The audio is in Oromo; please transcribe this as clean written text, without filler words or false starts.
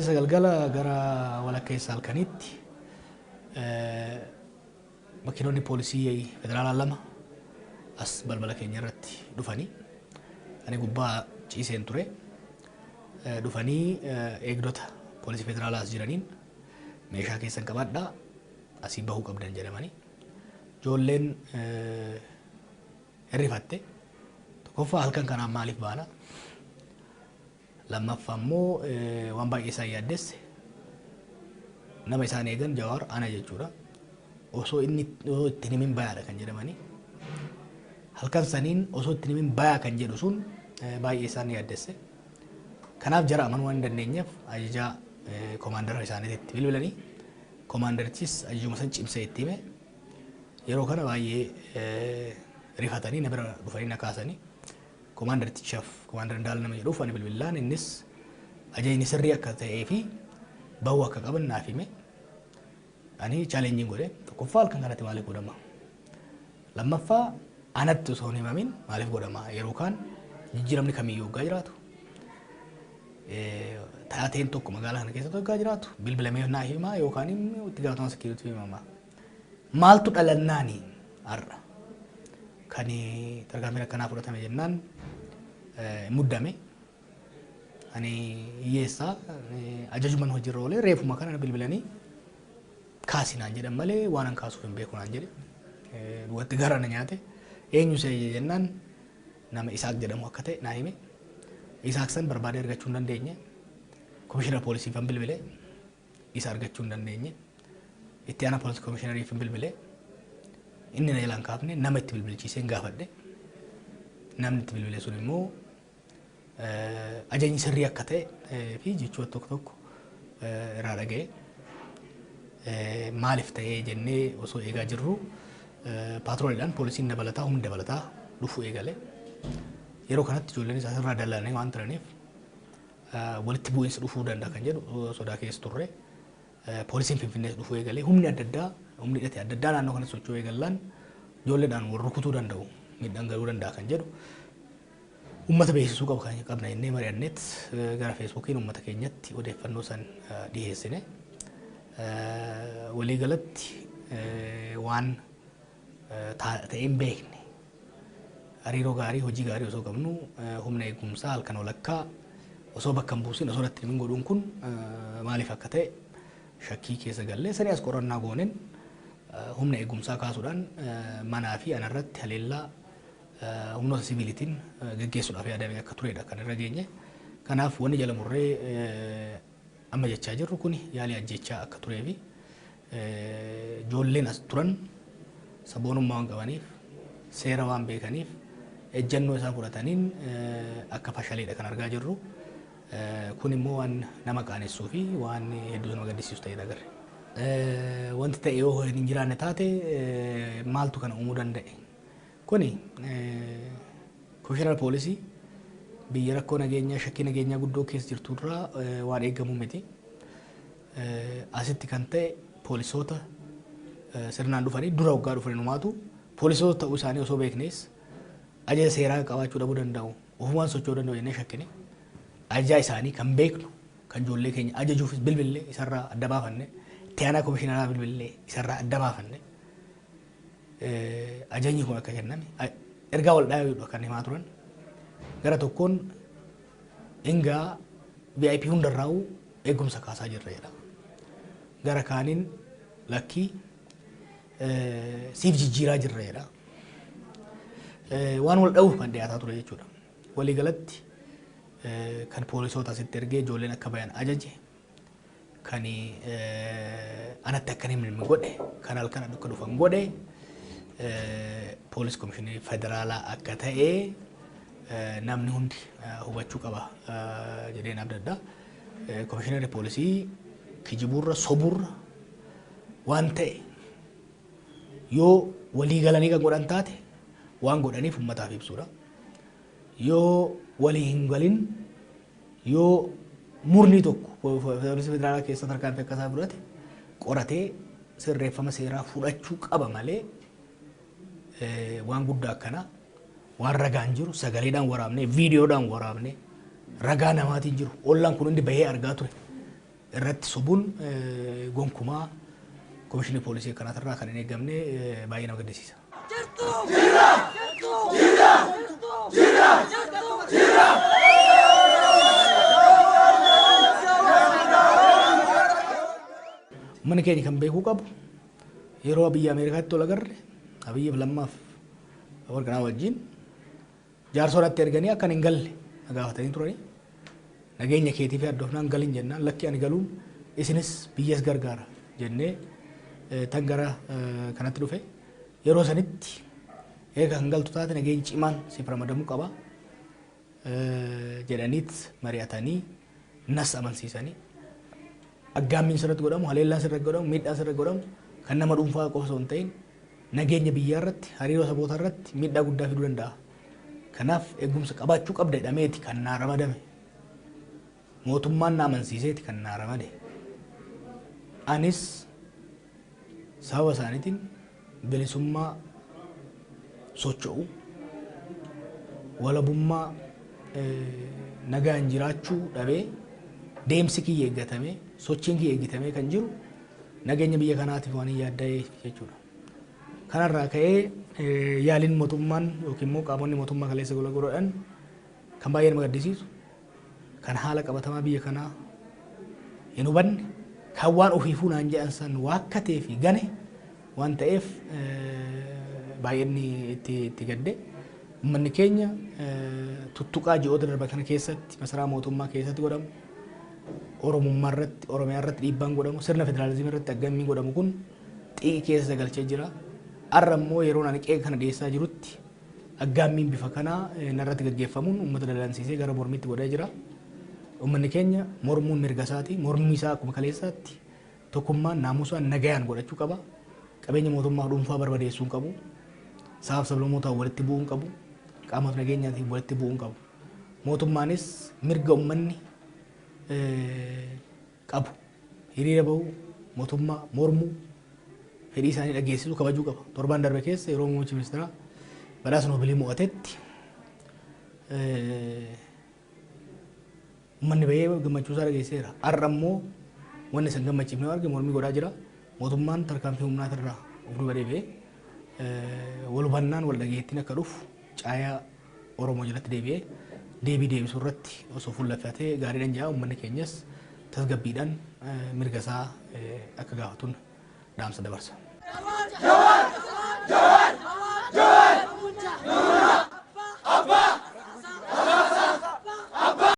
Kaleessa galgala gara walakkeessa halkaniitti makiinonni poolisii federaalaa lama as balbala keenya irratti dhufanii, ani gubbaa ciiseen ture, dhufanii eegdota poolisii federaalaa as jiraniin meeshaa keessan qabadhaa, asii bahuu qabdan jedhamanii. Ijoolleen hirrifatte. Tokkoffaa, halkan kanaan maaliif baana? Lammaffaa immoo, waan baay'ee isaan yaaddesse nama isaan eegan, Jawaar, ana jechuudha. Osoo inni osoo itti himin bayaadha kan jedhamanii. Halkan saniin osoo itti himin bayaa kan jedhu sun baay'ee isaan yaaddesse. Kanaaf jara amanuu waan hin dandeenyeef ajajaa koomaandara isaaniitti bilbilanii, koomaandarichis ajajuma san cimsee itti hime. Yeroo kana baay'ee rifatanii na bira dhufanii na kaasanii, koomaandartichaaf, koomaandar Indaala nama jedhuuf ani bilbilaan, innis ajajni sirrii akka ta'ee fi bahuu akka qaban naaf hime. Ani challenge godhe. Tokkoffaa, halkan kanatti maaliif godhama? Lammaffaa, anatti osoo hin himamin maaliif godhama? Yeroo kaan jijjiiramni kamiyyuu waggaa jiraatu, taateen tokko magaalaa kana keessatti waggaa jiraatu, bilbilamee naa himaa yookaan immoo itti gaafatama security himama. Maaltu dhalannaani har'a kan tarkaanfiin akkanaa fudhatame jennaan muddame. Ani hiyyeessaa, ajajuman hojiirra oolee, reefuma kana bilbilanii kaasi naan jedhan malee waan an kaasuuf hin beeku naan jedhe. Dhugatti gara na nyaate. Eenyu isa jennaan nama Isaaq jedhamu akka ta'e naa hime. Isaaq san barbaadee argachuu hin dandeenye. Komishinara poolisiif han bilbile, isa argachuu hin dandeenye. Itti aanaa poolisii komishinariif hin bilbile. Inni na jalaan kaafne. Nama itti bilbilchiisee hin gaafadhe. Namni itti bilbile sun immoo ajajni sirrii akka ta'e fi jechoota tokko tokko irraa dhaga'e. Maaliif ta'ee jennee osoo eegaa jirru, paatrooliidhaan poolisiin dabalataa, humni dabalataa dhufuu eegale. Yeroo kanatti ijoolleen isaa irraa dallananii waan turaniif walitti bu'iinsa dhufuu danda'a kan jedhu sodaa keessa turre. Poolisiin Finfinnees dhufuu eegale. Humni adda addaa, humni hidhate adda addaa naannoo kanatti socho'uu eegallaan, ijoolleedhaan wal rukutuu danda'u, miidhaan galuu danda'a kan jedhu uummata beeksisuu qabna jennee mari'anneet gara Feesbuukiin uummata keenyatti odeeffannoo san dhiyeessine. Waliigalatti waan ta'ee hin beekne, hariiroo gaarii, hojii gaarii osoo qabnu, humna eegumsaa halkan walakkaa osoo bakka hin buusin, osoo irratti hin godhuun kun maaliif akka ta'e shakkii keessa gallee, sanii as qorannaa gooneen humna eegumsaa kaasuudhaan manaa fi anarratti haleellaa humnoota siviilitiin geggeessuudhaaf yaadame akka turedha kan irra geenye. Kanaaf wanni jala murree amma jechaa jirru kun yaalii ajjechaa akka turee fi ijoolleen as turan sabboonummaa waan qabaniif, seera waan beekaniif, ejjennoo isaan fudhataniin akka fashaleedha kan argaa jirru. Kun immoo waan nama qaanessuu fi waan hedduu nama gaddisiisu ta'edha agarre. Wanti ta'e yoo hin jiraanne taate, maaltu kana uumuu danda'e? Kuni komishinara poolisii biyya rakkoo nageenyaa, shakkii nageenyaa guddoo keessa jirtu irraa waan eegamu miti. Asitti kan ta'e poolisoota sirnaan dhufanii, dura waggaa dhufanii numaatu poolisoota ta'uu isaanii osoo beeknes, ajaja seeraa qabaachuu dhabuu danda'u, ofumaan socho'uu danda'u jennee shakkine. Ajajaa isaanii kan beeknu, kan ijoollee keenya ajajuufis bilbillee isarraa adda baafanne, itti aanaa komishineraa bilbillee isarraa adda baafanne. Ajajni kun akka kenname ergaa wal dhaayuudha kan himaa turan. Gara tokkoon ingaa VIP hundarraa'uu eegumsa kaasaa jirra jedha. Gara kaaniin lakkii, siif jijjiiraa jirra jedha. Waan wal dha'uuf kan dhiyaataa ture jechuudha. Waliigalatti kan poolisoota asitti ergee ijoolleen akka bayan ajaje, kan anatti akka hin himne godhe, kan halkan akka dhufan godhe poolis komishinii federaalaa akka ta'e namni hundi hubachuu qaba jedheen abdadha. Komishinarri poolisii kijibuurra, sobuurra, waan ta'e yoo walii galanii kan godhan taate waan godhaniif uummataaf ibsuudha. Yoo walii hin galin, yoo murni tokko poolisii federaalaa keessa tarkaanfii akkasaa fudhate, qoratee sirreeffama seeraa fudhachuu qaba malee, waan guddaa akkanaa, waan ragaan jiru, sagaleedhaan waraabnee, viidiyoodhaan waraabnee, ragaa namaatiin jiru, ollaan kun hundi bahee argaa ture. Irratti sobuun gonkumaa komishinii poolisii akkanaatirraa kan hin eegamne baay'ee nama gaddisiisa. Jirra! Jirra! Jirra! Jirra! Uummanni keenya kan beekuu qabu yeroo biyya Ameerikaatti ol agarre Abiyyiif Lammaaf Warqinaa wajjin jaarsolatti erganii akka hin galle na gaafatanii turanii nageenya keetii fi addoofnaan galin jennaan lakki ani galuun isinis biyyas gargaara jennee tan gara kanatti dhufe yeroo sanitti eega kan galtu taate nageenyi cimaan siif ramadamuu qaba jedhaniit mari'atanii nas amansiisanii aggaammiin sirratti godhamu haleellaan sirratti godhamu miidhaan sirratti godhamu kan nama dhuunfaa qofa osoo hin ta'in nageenya biyyaa irratti hariiroo sabootaa irratti miidhaa guddaa fiduu danda'a. Kanaaf eegumsa qabaachuu qabda jedhameeti kan naa ramadame. Mootummaan na amansiiseeti kan naa ramade. Anis sababa isaaniitiin bilisummaa socho'u walabummaa nagaan jiraachuu dhabee deemsi kiyya eeggatamee sochiin kiyya eeggatamee kan jiru nageenya biyya kanaatiif waan hin yaadda'eef jechuudha. Kanarraa ka'ee yaaliin mootummaan yookiin immoo qaamonni mootummaa kaleessa gola godhan kan baay'ee nama gaddisiisu kan haala qabatamaa biyya kanaa hin hubanne kan waan ofiifuu naan jedhan san waakkatee fi gane waan ta'eef baay'inni itti gadde. Uummanni keenya tuttuqaa ji'oota darban kana keessatti masaraa mootummaa keessatti godhamu Oromummaa irratti Oromiyaa irratti dhiibbaan godhamu sirna federaalizimii irratti aggammiin godhamu kun xiiqii keessa galchee jira. Har'a immoo yeroo ani qeeqa kana dhiyeessaa jirutti aggaammiin bifa kanaa narratti gaggeeffamuun uummata dallansiisee gara mormiitti godhee jira. Uummanni keenya mormuun mirga isaati. Mormii isaa akkuma kaleessaatti tokkummaan naamusaan nagayaan godhachuu qaba. Qabeenya mootummaa dhuunfaa barbadeessuu hin qabu. Sabaaf sablammootaan walitti bu'uu hin qabu. Qaamota nageenyaatiin walitti bu'uu hin qabu. Mootummaanis mirga uummanni qabu hiriira bahuu mootummaa mormuu fedhii isaanii dhageessisuu kabajuu qaba. Torbaan darbe keessa yeroo muummichi ministeeraa badhaasa Noobilii mo'atetti uummanni bahee gammachuu isaa dhageessiseera. Har'a immoo wanni isan gammachiifne arge mormii godhaa jira. Mootummaan tarkaanfii humnaatirraa of duuba deebi'ee wal hubannaan wal dhageettiin akka dhufu caayaa Oromoo jalatti deebi'ee deebii deebisuu irratti osoo fuulleffatee gaariidhaan jira. Uummanni keenyas tasgabbiidhaan mirga isaa akka gaafatuun dhaamsa dabarsa. Jawar! Jawar!